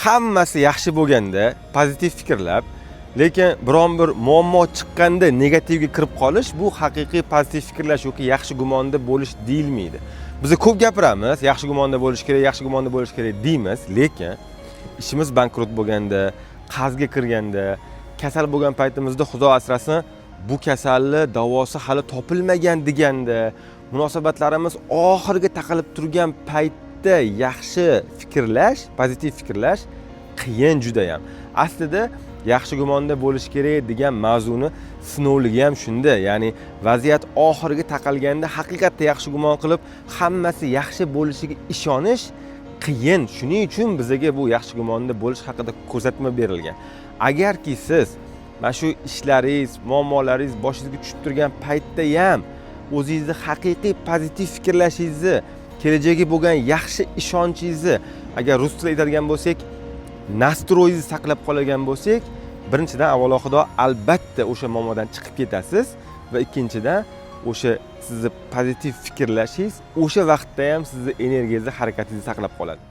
Hammasi yaxshi bo'lganda pozitiv fikrlab, lekin biron bir muammo chiqqanda negativga kirib qolish, bu haqiqiy pozitiv fikrlash yoki yaxshi gumonda bo'lish deyilmaydi. Biz ko'p gapiramiz, yaxshi gumonda bo'lish kerak, yaxshi gumonda bo'lish kerak deymiz, lekin ishimiz bankrot bo'lganda, qarzga kirganda, kasal bo'lgan paytimizda, xudo asrasin, bu kasalni davosi hali topilmagan deganda, munosabatlarimiz oxiriga taqalib turgan paytda yaxshi fikrlash, pozitiv fikrlash qiyin judayam. Aslida yaxshi gumonda bo'lish kerak degan mavzuni sinovligi ham shunda, ya'ni vaziyat oxiriga taqalganda haqiqatda yaxshi gumon qilib, hammasi yaxshi bo'lishiga ishonish qiyin. Shuning uchun bizaga bu yaxshi gumonda bo'lish haqida ko'rsatma berilgan. Agarki siz mana shu ishlaringiz, muammolaringiz boshingizga tushib turgan paytda ham o'zingizni haqiqiy pozitiv fikrlashingizni, kelajakka bo'lgan yaxshi ishonchingizni, agar rus tilida aytadigan bo'lsak, настрой ingizni saqlab qolgan bo'lsak, birinchidan, avvalo xudo, albatta o'sha muammodan chiqib ketasiz va ikkinchidan, o'sha sizni pozitiv fikrlashingiz o'sha vaqtda ham sizni energiyangizni, harakatingizni saqlab qoladi.